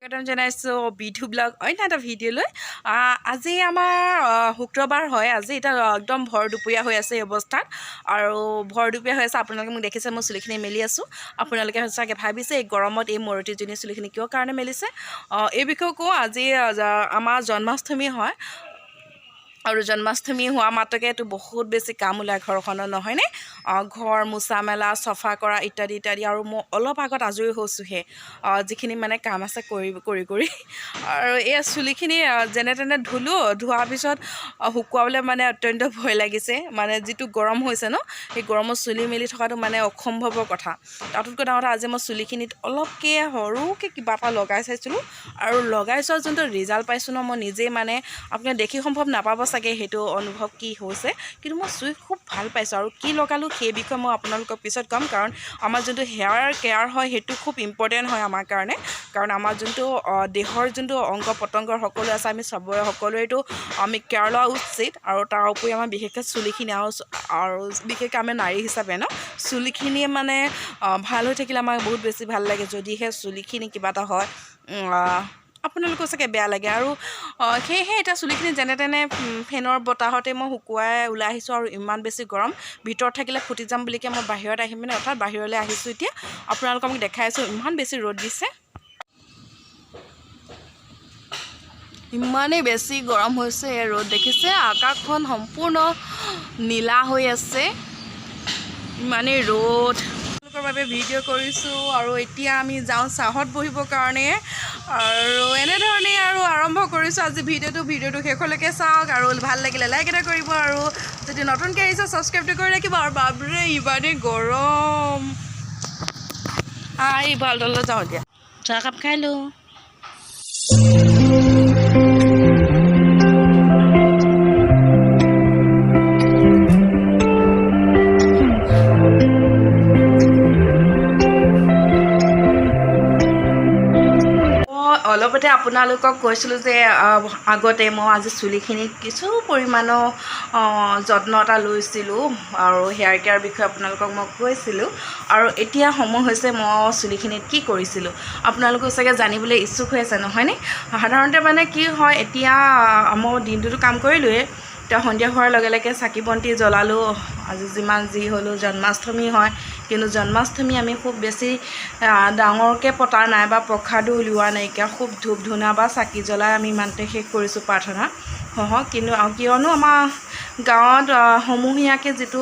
স্বাগতম জনাইছোঁ বিধু ব্লগ অন্য এটা ভিডিঅ'লৈ। আজি আমাৰ শুক্ৰবাৰ হয়। আজি এতিয়া একদম ভৰ দুপৰীয়া হৈ আছে এই অৱস্থাত আৰু ভৰ দুপৰীয়া হৈ আছে। আপোনালোকে মোক দেখিছে, মই চুলিখিনি মেলি আছোঁ। আপোনালোকে চাগে ভাবিছে, এই গৰমত এই মৰতীজনী চুলিখিনি কিয় কাৰণে মেলিছে। এই বিষয়ে কওঁ, আজি আমাৰ জন্মাষ্টমী হয় আৰু জন্মাষ্টমী হোৱা মাত্ৰকেতো বহুত বেছি কাম ওলায় ঘৰখনত, নহয়নে? ঘৰ মোচা মেলা, চফা কৰা ইত্যাদি ইত্যাদি। আৰু মই অলপ আগত আজৰি হৈছোঁহে, যিখিনি মানে কাম আছে কৰি কৰি কৰি। আৰু এই চুলিখিনি যেনে তেনে ধুলোঁ। ধোৱাৰ পিছত শুকুৱাবলৈ মানে অত্যন্ত ভয় লাগিছে। মানে যিটো গৰম হৈছে ন, সেই গৰমত চুলি মেলি থকাটো মানে অসম্ভৱৰ কথা। তাতোতকৈ ডাঙৰ কথা, আজি মই চুলিখিনিত অলপকৈ সৰুকৈ কিবা এটা লগাই চাইছিলোঁ আৰু লগাই চোৱা যোনটো ৰিজাল্ট পাইছোঁ ন, মই নিজেই মানে আপোনালোকে দেখি সম্ভৱ নাপাব চাগে সেইটো অনুভৱ কি হৈছে, কিন্তু মই চুই খুব ভাল পাইছোঁ। আৰু কি লগালোঁ সেই বিষয়ে মই আপোনালোকক পিছত ক'ম, কাৰণ আমাৰ যোনটো হেয়াৰ কেয়াৰ হয়, সেইটো খুব ইম্পৰ্টেণ্ট হয় আমাৰ কাৰণে। কাৰণ আমাৰ যোনটো দেহৰ যোনটো অংগ প্ৰত্যংগ সকলো আছে, আমি চবৰে সকলোৱেতো আমি কেয়াৰ লোৱা উচিত। আৰু তাৰ উপৰি আমাৰ বিশেষকৈ চুলিখিনি আৰু আৰু বিশেষকৈ আমি নাৰী হিচাপে ন, চুলিখিনিয়ে মানে ভাল হৈ থাকিলে আমাক বহুত বেছি ভাল লাগে। যদিহে চুলিখিনি কিবা এটা হয়, আপোনালোকেও চাগে বেয়া লাগে। আৰু সেয়েহে এতিয়া চুলিখিনি যেনে তেনে ফেনৰ বতাহতে মই শুকুৱাই ওলাই আহিছোঁ। আৰু ইমান বেছি গৰম, ভিতৰত থাকিলে ফুটি যাম বুলিকে মই বাহিৰত আহিম মানে অৰ্থাৎ বাহিৰলৈ আহিছোঁ। এতিয়া আপোনালোকক মোক দেখাই আছোঁ, ইমান বেছি ৰ'দ দিছে, ইমানেই বেছি গৰম হৈছে। এই ৰ'দ দেখিছে, আকাশখন সম্পূৰ্ণ নীলা হৈ আছে, ইমানেই ৰ'দ। আপোনালোকৰ বাবে ভিডিঅ' কৰিছোঁ আৰু এতিয়া আমি যাওঁ চাহত বহিবৰ কাৰণে। আৰু এনেধৰণেই আৰু আৰম্ভ কৰিছোঁ আজি ভিডিঅ'টো। ভিডিঅ'টো শেষলৈকে চাওক আৰু ভাল লাগিলে লাইক এটা কৰিব আৰু যদি নতুনকৈ আহিছে, ছাবস্ক্ৰাইবটো কৰি ৰাখিব। আৰু বাপৰে, ইমানেই গৰম! এই ভাল তললৈ যাওঁ, এতিয়া চাহকাপ খাই লওঁ। মই অলপতে আপোনালোকক কৈছিলোঁ যে আগতে মই আজি চুলিখিনিত কিছু পৰিমাণৰ যত্ন এটা লৈছিলোঁ আৰু হেয়াৰ কেয়াৰ বিষয়ে আপোনালোকক মই কৈছিলোঁ। আৰু এতিয়া সময় হৈছে মই চুলিখিনিত কি কৰিছিলোঁ, আপোনালোকেও চাগে জানিবলৈ ইচ্ছুক হৈ আছে, নহয়নে? সাধাৰণতে মানে কি হয়, এতিয়া মই দিনটোতো কাম কৰিলোৱেই। এতিয়া সন্ধিয়া হোৱাৰ লগে লগে চাকি বন্তি জ্বলালোঁ। আজি যিমান যি হ'লেও জন্মাষ্টমী হয়, কিন্তু জন্মাষ্টমী আমি খুব বেছি ডাঙৰকৈ পতা নাই বা প্ৰসাদো উলিওৱা নাইকিয়া। খুব ধূপ ধূনা বা চাকি জ্বলাই আমি ইমানতে শেষ কৰিছোঁ প্ৰাৰ্থনা সহ। কিন্তু কিয়নো আমাৰ গাঁৱত সমূহীয়াকৈ যিটো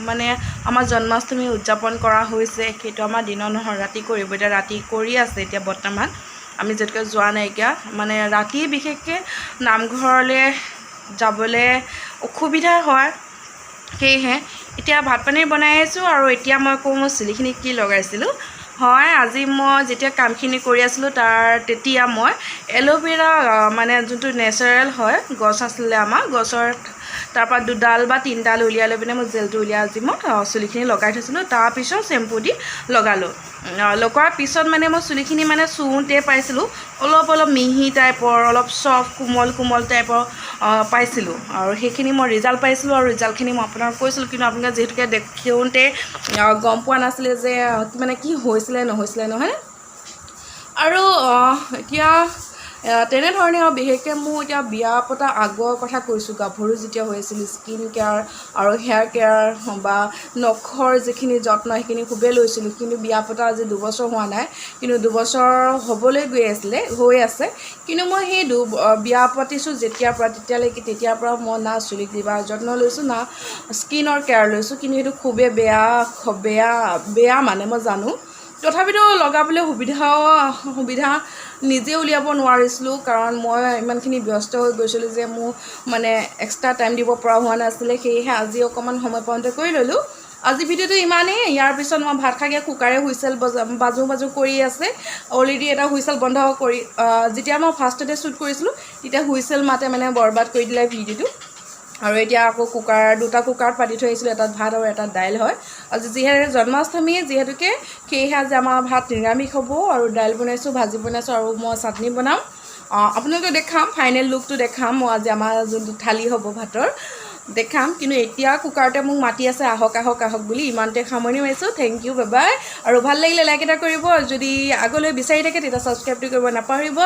মানে আমাৰ জন্মাষ্টমী উদযাপন কৰা হৈছে, সেইটো আমাৰ দিনত নহয়, ৰাতি কৰিব। এতিয়া ৰাতি কৰি আছে। এতিয়া বৰ্তমান আমি যিহেতুকে যোৱা নাইকিয়া, মানে ৰাতি বিশেষকৈ নামঘৰলৈ যাবলৈ অসুবিধা হয়। সেয়েহে এতিয়া ভাত পানী বনাই আছোঁ। আৰু এতিয়া মই কওঁ, মই চুলিখিনি কি লগাইছিলোঁ। হয়, আজি মই যেতিয়া কামখিনি কৰি আছিলোঁ, তাৰ তেতিয়া মই এল'ভেৰা, মানে যোনটো নেচাৰেল হয়, গছ আছিলে আমাৰ গছৰ, তাৰপৰা দুডাল বা তিনিডাল উলিয়াই লৈ পিনে মই জেলটো উলিয়াই আজি মই চুলিখিনি লগাই থৈছিলোঁ। তাৰপিছত চেম্পু দি লগালোঁ। লগোৱাৰ পিছত মানে মই চুলিখিনি মানে চুওঁতে পাইছিলোঁ অলপ অলপ মিহি টাইপৰ, অলপ চফ্ট, কোমল কোমল টাইপৰ পাইছিলোঁ। আৰু সেইখিনি মই ৰিজাল্ট পাইছিলোঁ আৰু ৰিজাল্টখিনি মই আপোনাক কৈছিলোঁ। কিন্তু আপোনালোকে যিহেতুকে দেখোঁতে গম পোৱা নাছিলে যে মানে কি হৈছিলে নহৈছিলে, নহয়নে? আৰু এতিয়া তেনেধৰণে। আৰু বিশেষকৈ মোৰ এতিয়া বিয়া পতা আগৰ কথা কৈছোঁ, গাভৰু যেতিয়া হৈ আছিলোঁ, স্কিন কেয়াৰ আৰু হেয়াৰ কেয়াৰ বা নখৰ যিখিনি যত্ন, সেইখিনি খুবেই লৈছিলোঁ। কিন্তু বিয়া পতা আজি 2 বছৰ হোৱা নাই, কিন্তু 2 বছৰ হ'বলৈ গৈ আছিলে, হৈ আছে। কিন্তু মই সেই বিয়া পাতিছোঁ যেতিয়াৰ পৰা, তেতিয়ালৈকে, তেতিয়াৰ পৰা মই না চুলিক কিবা যত্ন লৈছোঁ, না স্কিনৰ কেয়াৰ লৈছোঁ। কিন্তু সেইটো খুবেই বেয়া বেয়া বেয়া, মানে মই জানো। তথাপিতো লগাবলৈ সুবিধা নিজে উলিয়াব নোৱাৰিছিলোঁ, কাৰণ মই ইমানখিনি ব্যস্ত হৈ গৈছিলোঁ যে মোৰ মানে এক্সট্ৰা টাইম দিব পৰা হোৱা নাছিলে। সেয়েহে আজি অকণমান সময় পাওঁতে কৰি ল'লোঁ। আজি ভিডিঅ'টো ইমানেই। ইয়াৰ পিছত মই ভাত খাই কুকাৰে হুইচেল বজা বাজো বাজো কৰি আছে। অলৰেডি এটা হুইচেল বন্ধ কৰি, যেতিয়া মই ফাৰ্ষ্টতে শ্বুট কৰিছিলোঁ, তেতিয়া হুইচেল মাতে মানে বৰবাদ কৰি দিলে ভিডিঅ'টো। আৰু এতিয়া আকৌ কুকাৰ, দুটা কুকাৰত পাতি থৈ আহিছিলোঁ, এটাত ভাত আৰু এটাত দাইল হয়। আজি যিহেতু জন্মাষ্টমী যিহেতুকে, সেয়েহে আজি আমাৰ ভাত নিৰামিষ হ'ব আৰু দাইল বনাইছোঁ, ভাজি বনাইছোঁ আৰু মই চাটনি বনাম। আপোনালোকে দেখাম, ফাইনেল লুকটো দেখাম মই আজি আমাৰ যোনটো থালি হ'ব ভাতৰ। দেখাম, কিন্তু এতিয়া কুকাৰতে মোক মাতি আছে, আহক আহক আহক বুলি। ইমানতে সামৰণি মাৰিছোঁ। Thank U, bye bye. আৰু ভাল লাগিলে লাইক এটা কৰিব, যদি আগলৈ বিচাৰি থাকে তেতিয়া ছাবস্ক্ৰাইবটো কৰিব নাপাহৰিব।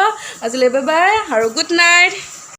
আজিলৈ বাই বাই আৰু গুড নাইট।